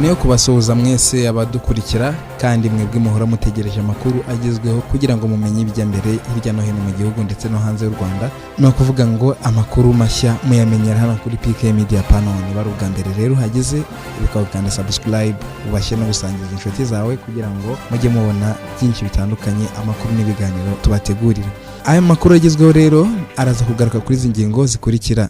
Mboneyeho kubasuhuza mwese abadukurikira, kandi mwebwe muhora mutegereje amakuru agezweho kugira ngo mumenye ibijya mbere hirya no hino mu gihugu ndetse no hanze y'u Rwanda. Ni ukuvuga ngo amakuru mashya muyamenyera hano kuri PK Media Pano. Niba ari ubwa mbere rero uhageze, bikaba ukanda subscribe, ubashe no gusangiza inshuti zawe kugira ngo mujye mubona byinshi bitandukanye, amakuru n'ibiganiro tubategurira. Aya makuru agezweho rero araza kugaruka kuri izi ngingo zikurikira.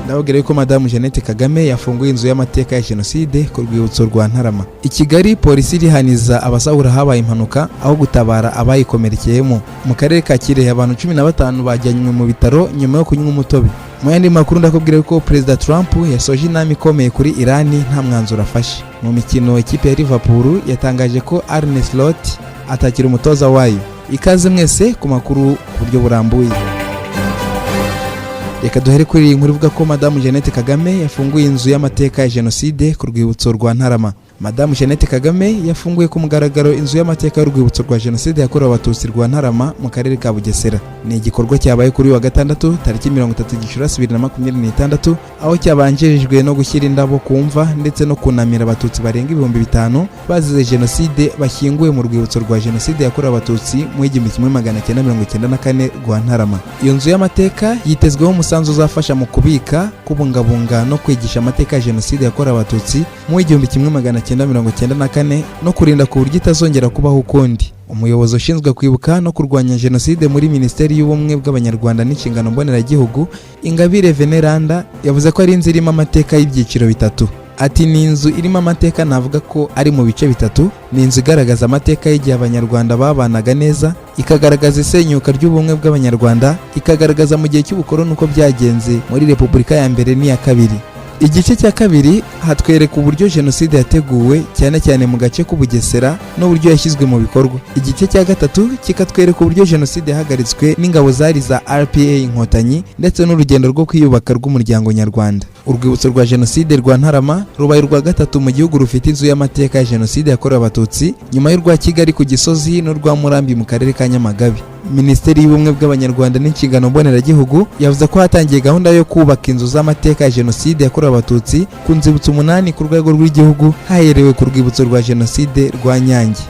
Ndababwira yuko Madamu Jeannette Kagame yafunguye inzu y'amateka ya Jenoside ku rwibutso rwa Ntarama. I Kigali, polisi irihaniza abasahura habaye impanuka aho gutabara abayikomerekeyemo. Mu karere ka Kirehe, abantu 15 bajyanywe mu bitaro nyuma yo kunywa umutobe. Mu yandi makuru, ndakubwira ko Perezida Trump yasoje inama ikomeye kuri Irani nta mwanzuro afashe. Mu mikino, ikipe ya Liverpool yatangaje ko Arne Slot atakiri umutoza wayo. Ikaze mwese ku makuru ku buryo burambuye. Reka duhere kuri iyi nkuru ivuga ko Madamu Jeannette Kagame yafunguye inzu y'amateka ya Jenoside ku rwibutso rwa Ntarama. Madamu Jeannette Kagame yafunguye ku mugaragaro inzu y'amateka y'urwibutso rwa Jenoside yakorewe Abatutsi rwa Ntarama mu karere ka Bugesera. Ni igikorwa cyabaye kuri uyu wa gatandatu, tariki 30 Gicurasi 2026, aho cyabanjirijwe no gushyira indabo ku mva ndetse no kunamira Abatutsi barenga 5000 bazize Jenoside bashyinguwe mu rwibutso rwa Jenoside yakorewe Abatutsi mu 1994 rwa Ntarama. Iyo nzu y'amateka yitezweho umusanzu uzafasha mu kubika, kubungabunga no kwigisha amateka ya Jenoside yakorewe Abatutsi mu 1994 no kurinda ku buryo itazongera kubaho ukundi. Umuyobozi ushinzwe kwibuka no kurwanya Jenoside muri Minisiteri y'Ubumwe bw'Abanyarwanda n'Inshingano Mboneragihugu, Ingabire Veneranda, yavuze ko ari inzu irimo amateka y'ibyiciro bitatu. Ati: "Ni inzu irimo amateka navuga ko ari mu bice bitatu. Ni inzu igaragaza amateka y'igihe Abanyarwanda babanaga neza, ikagaragaza isenyuka ry'ubumwe bw'Abanyarwanda, ikagaragaza mu gihe cy'ubukoloni uko byagenze muri Repubulika ya mbere n'iya kabiri. Igice cya kabiri hatwereka uburyo Jenoside yateguwe, cyane cyane mu gace k'Ubugesera, n'uburyo yashyizwe mu bikorwa. Igice cya gatatu kikatwereka uburyo Jenoside yahagaritswe n'ingabo zari za RPA Inkotanyi, ndetse n'urugendo rwo kwiyubaka rw'umuryango nyarwanda." Urwibutso rwa Jenoside rwa Ntarama rubaye urwa gatatu mu gihugu rufite inzu y'amateka ya Jenoside yakorewe Abatutsi, nyuma y'urwa Kigali ku Gisozi n'urwa Murambi mu karere ka Nyamagabe. Minisiteri y'Ubumwe bw'Abanyarwanda n'Inshingano Mboneragihugu yavuze ko hatangiye gahunda yo kubaka inzu z'amateka ya Jenoside yakorewe Abatutsi ku nzibutso umunani ku rwego rw'igihugu, haherewe ku rwibutso rwa Jenoside rwa Nyange.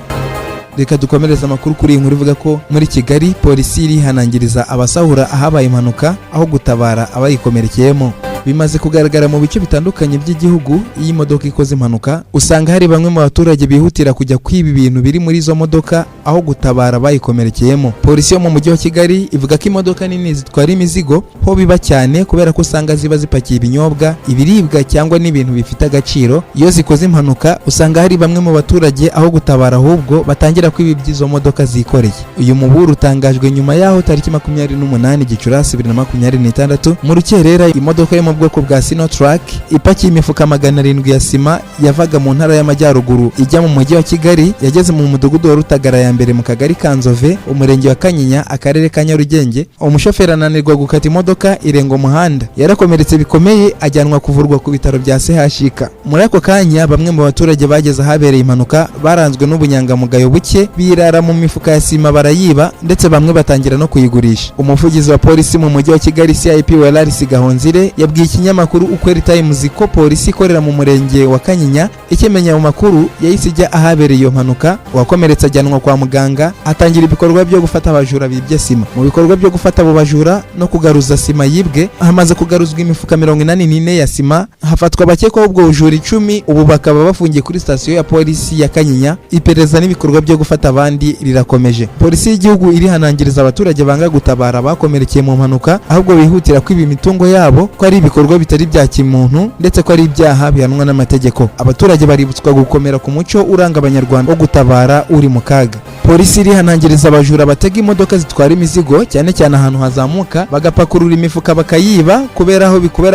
Reka dukomereze amakuru kuri iyi nkuru ivuga ko muri Kigali polisi irihanangiriza abasahura ahabaye impanuka aho gutabara abayikomerekeyemo. Bimaze kugaragara mu bice bitandukanye by'igihugu, iyo imodoka ikoze impanuka usanga hari bamwe mu baturage bihutira kujya kwiba ibintu biri muri izo modoka aho gutabara abayikomerekeyemo. Polisi yo mu mujyi wa Kigali ivuga ko imodoka nini zitwara imizigo ho biba cyane, kubera ko usanga ziba zipakiye ibinyobwa, ibiribwa cyangwa n'ibintu bifite agaciro. Iyo zikoze impanuka, usanga hari bamwe mu baturage aho gutabara ahubwo batangira kwiba iby'izo modoka zikoreye. Uyu muburo utangajwe nyuma y'aho tariki 28 Gicurasi 2026 mu rukerera, imodoka yo mu bwoko bwa Sinotruk ipakiye imifuka 700 ya sima yavaga mu Ntara y'Amajyaruguru ijya mu mujyi wa Kigali yageze mu mudugudu wa Rutagara ya mbere, mu kagari ka Nzove, umurenge wa Kanyinya, akarere ka Nyarugenge, umushoferi ananirwa gukata, imodoka irenga umuhanda. Yarakomeretse bikomeye, ajyanwa kuvurwa ku bitaro bya CHUK. Muri ako kanya, bamwe mu baturage bageze ahabereye impanuka baranzwe n'ubunyangamugayo buke, birara mu mifuka ya sima barayiba, ndetse bamwe batangira no kuyigurisha. Umuvugizi wa polisi mu mujyi wa Kigali, CIP Welaris Gahonzire, yabwiye ikinyamakuru Ukweli Times ko polisi ikorera mu murenge wa Kanyinya ikimenya mu makuru yahise ijya ahabereye iyo mpanuka, uwakomeretse ajyanwa kwa muganga, hatangira ibikorwa byo gufata abajura bibye sima. Mu bikorwa byo gufata abo bajura no kugaruza sima yibwe, hamaze kugaruzwa imifuka 84 ya sima, hafatwa abakekwaho ubwo bujura 10, ubu bakaba bafungiye kuri sitasiyo ya polisi ya Kanyinya. Iperereza n'ibikorwa byo gufata abandi rirakomeje. Polisi y'igihugu irihanangiriza abaturage banga gutabara abakomerekeye mu mpanuka, ahubwo bihutira kwiba imitungo yabo, ko ari ibikorwa bitari bya kimuntu, ndetse ko ari ibyaha bihanwa n'amategeko. Abaturage baributswa gukomera ku muco uranga Abanyarwanda wo gutabara uri mu kaga. Polisi irihanangiriza abajura batega imodoka zitwara imizigo, cyane cyane ahantu hazamuka, bagapakurura imifuka bakayiba, kubera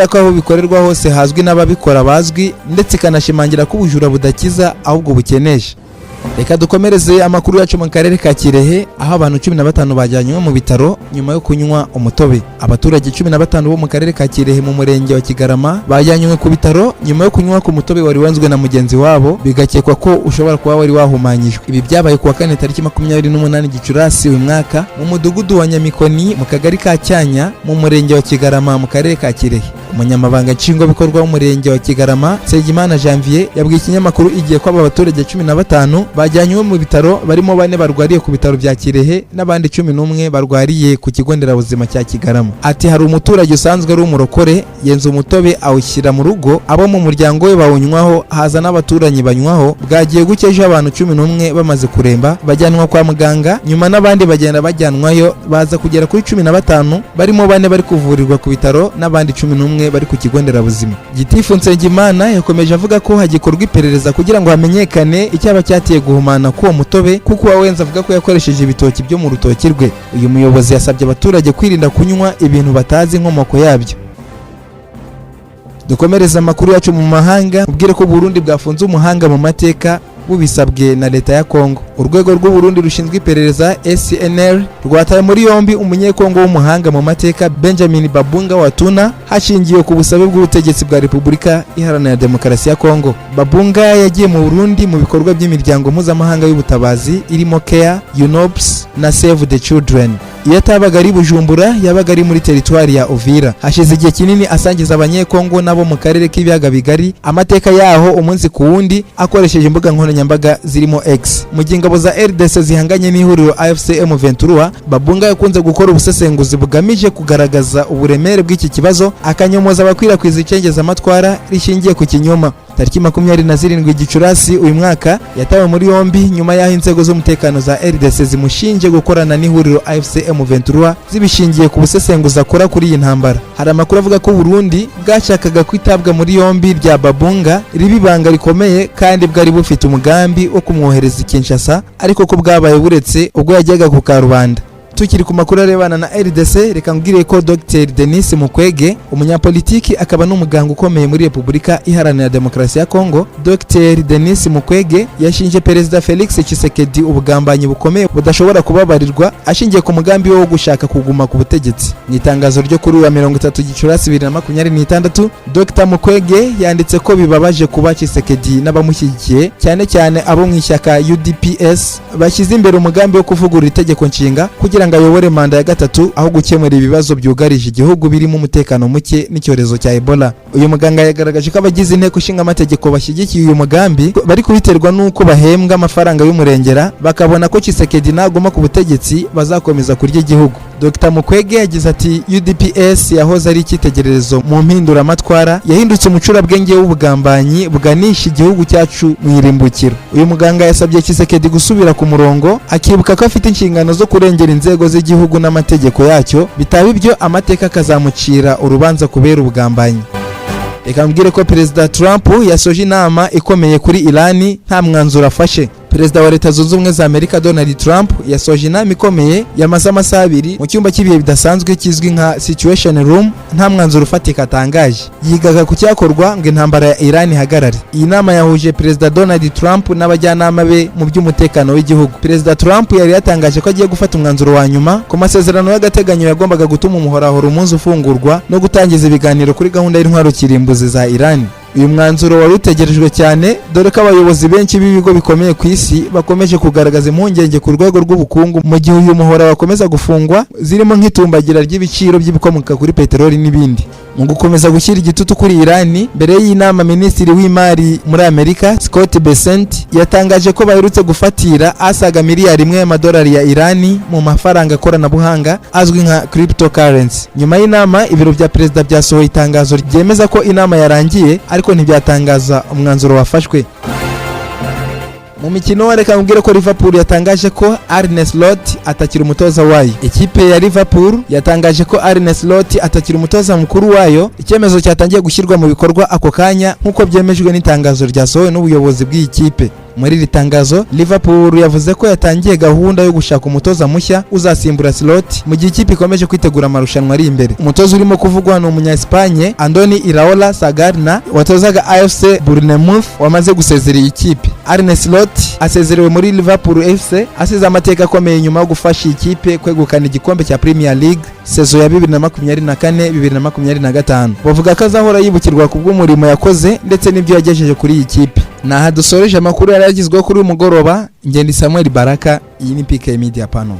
ko aho bikorerwa hose hazwi n'ababikora bazwi, ndetse ikanashimangira ko ubujura budakiza ahubwo bukenesha. Reka dukomereze amakuru yacu mu karere ka Kirehe, aho abantu 15 bajyanywe mu bitaro nyuma yo kunywa umutobe. Abaturage 15 bo mu karere ka Kirehe, mu murenge wa Kigarama, bajyanywe ku bitaro nyuma yo kunywa ku mutobe wari wenzwe na mugenzi wabo, bigakekwa ko ushobora kuba wari wahumanyijwe. Ibi byabaye ku wa kane, tariki 28 Gicurasi uyu mwaka, mu mudugudu wa Nyamikoni, mu kagari ka Cyanya, mu murenge wa Kigarama, mu karere ka Kirehe. Umunyamabanga Nshingwabikorwa w'Umurenge wa Kigarama, Nsengimana Janvier, yabwiye ikinyamakuru Igihe ko aba baturage 15 bajyanywe mu bitaro, barimo bane barwariye ku bitaro bya Kirehe n'abandi 11 barwariye ku kigo nderabuzima cya Kigarama. Ati: "Hari umuturage usanzwe ari umurokore, yenze umutobe awushyira mu rugo, abo mu muryango we bawunywaho, haza n'abaturanyi banywaho. Bwagiye gucya ejo abantu 11 bamaze kuremba, bajyanwa kwa muganga, nyuma n'abandi bagenda bajyanwayo, baza kugera kuri 15, barimo bane bari kuvurirwa ku bitaro n'abandi 11 bari ku kigo nderabuzima." Gitifu Nsengimana yakomeje avuga ko hagikorwa iperereza kugira ngo hamenyekane icyaba cyateye guhumana k'uwo mutobe, kuko uwawenze avuga ko yakoresheje ibitoki byo mu rutoki rwe. Uyu muyobozi yasabye abaturage kwirinda kunywa ibintu batazi inkomoko yabyo. Dukomereza amakuru yacu mu mahanga, ubwire ko Burundi bwafunze umuhanga mu mateka bubisabwe na leta ya Kongo. Urwego rw'u Burundi rushinzwe iperereza, SNR, rwataye muri yombi Umunyekongo w'umuhanga mu mateka Benjamin Babunga Watuna, hashingiwe ku busabe bw'ubutegetsi bwa Repubulika Iharanira Demokarasi ya Kongo. Babunga yagiye mu Burundi mu bikorwa by'imiryango mpuzamahanga y'ubutabazi irimo CARE, UNOPS na Save the Children. Iyo atabaga ari Bujumbura, yabaga ari muri teritwari ya Uvira. Hashize igihe kinini asangiza Abanyekongo nabo mu karere k'Ibiyaga Bigari amateka yaho umunsi ku wundi, akoresheje imbuga nkoranyambaga zirimo X. Mu gihe ingabo za RDC zihanganye n'ihuriro AFC M23, Babunga yakunze gukora ubusesenguzi bugamije kugaragaza uburemere bw'iki kibazo, akanyomoza abakwirakwiza icengezamatwara rishingiye ku kinyoma. Tariki 27 Gicurasi uyu mwaka yatawe muri yombi nyuma y'aho inzego z'umutekano za RDC zimushinje gukorana n'ihuriro AFC M23, zibishingiye ku busesenguzi akora kuri iyi ntambara. Hari amakuru avuga ko Burundi bwashakaga kwitabwa muri yombi rya Babunga riba ibanga rikomeye, kandi bwari bufite umugambi wo kumwohereza i Kinshasa, ariko ko bwabaye buretse ubwo yajyaga ku karubanda. Tukiri ku makuru arebana na RDC, reka mbwire ko Dr Denis Mukwege, umunyapolitiki akaba n'umuganga ukomeye muri Repubulika Iharanira Demokarasi ya Kongo, Dr Denis Mukwege yashinje Perezida Felix Tshisekedi ubugambanyi bukomeye budashobora kubabarirwa, ashingiye ku mugambi we wo gushaka kuguma ku butegetsi. Mu itangazo ryo kuri uwa 30 Gicurasi 2026, Dr Mukwege yanditse ko bibabaje kuba Tshisekedi n'abamushyigikiye, cyane cyane abo mu ishyaka UDPS, bashyize imbere umugambi wo kuvugurura itegeko nshinga kugira ngo ayobore manda ya gatatu aho gukemura ibibazo byugarije igihugu birimo umutekano muke n'icyorezo cya Ebola. Uyu muganga yagaragaje ko abagize Inteko Ishinga Amategeko bashyigikiye uyu mugambi bari kubiterwa n'uko bahembwa amafaranga y'umurengera, bakabona ko Tshisekedi naguma ku butegetsi bazakomeza kurya igihugu. Dr Mukwege yagize ati: "UDPS yahoze ari icyitegererezo mu mpinduramatwara yahindutse umucurabwenge w'ubugambanyi buganisha igihugu cyacu mu irimbukiro." Uyu muganga yasabye Tshisekedi gusubira ku murongo, akibuka ko afite inshingano zo kurengera inzego z'igihugu n'amategeko yacyo, bitaba ibyo amateka akazamucira urubanza kubera ubugambanyi. Reka mbwire ko Perezida Trump yasoje inama ikomeye kuri Irani nta mwanzuro afashe. Perezida wa Leta Zunze Ubumwe za Amerika, Donald Trump, yasoje inama ikomeye yamaze amasaha 2 mu cyumba cy'ibihe bidasanzwe kizwi nka Situation Room nta mwanzuro ufatika atangaje. Yigaga ku cyakorwa ngo intambara ya Iran ihagarare. Iyi nama yahuje Perezida Donald Trump n'abajyanama be mu by'umutekano w'igihugu. Perezida Trump yari yatangaje ko agiye gufata umwanzuro wa nyuma ku masezerano y'agateganyo yagombaga gutuma umuhora Hormuz ufungurwa no gutangiza ibiganiro kuri gahunda y'intwaro kirimbuzi za Iran. Uyu mwanzuro wari utegerejwe cyane, dore ko abayobozi benshi b'ibigo bikomeye ku isi bakomeje kugaragaza impungenge ku rwego rw'ubukungu mu gihe uyu muhora wakomeza gufungwa, zirimo nk'itumbagira ry'ibiciro by'ibikomoka kuri peteroli n'ibindi. Mu gukomeza gushyira igitutu kuri Irani, mbere y'inama Minisitiri w'Imari muri Amerika, Scott Bessent, yatangaje ko baherutse gufatira asaga miliyari 1 y'amadolari ya Irani mu mafaranga koranabuhanga azwi nka cryptocurrency. Nyuma y'inama, ibiro bya perezida byasohoye itangazo ryemeza ko inama yarangiye, ariko ntibyatangaza umwanzuro wafashwe. Mu mikino, reka nkubwire ko Liverpool yatangaje ko Arne Slot atakiri umutoza wayo. Ikipe ya Liverpool yatangaje ko Arne Slot atakiri umutoza mukuru wayo, icyemezo cyatangiye gushyirwa mu bikorwa ako kanya, nk'uko byemejwe n'itangazo ryasohowe n'ubuyobozi bw'iyi kipe. Muri iri tangazo, Liverpool yavuze ko yatangiye gahunda yo gushaka umutoza mushya uzasimbura Slot mu gihe ikipe ikomeje kwitegura amarushanwa ari imbere. Umutoza urimo kuvugwa ni umunya-Espagne Andoni Iraola Sagarna, watozaga AFC Bournemouth, wamaze gusezera iyi kipe. Arne Slot asezerewe muri Liverpool FC asize amateka akomeye nyuma yo gufasha iyi kipe kwegukana igikombe cya Premier League saison ya 2024 2025. Bavuga ko azahora yibukirwa ku bw'umurimo yakoze ndetse n'ibyo yagejeje kuri iyi kipe. Naha dusoreje amakuru yari yagizweho kuri uyu mugoroba. Ngende Samuel Baraka, iyi ni PK Media Panel.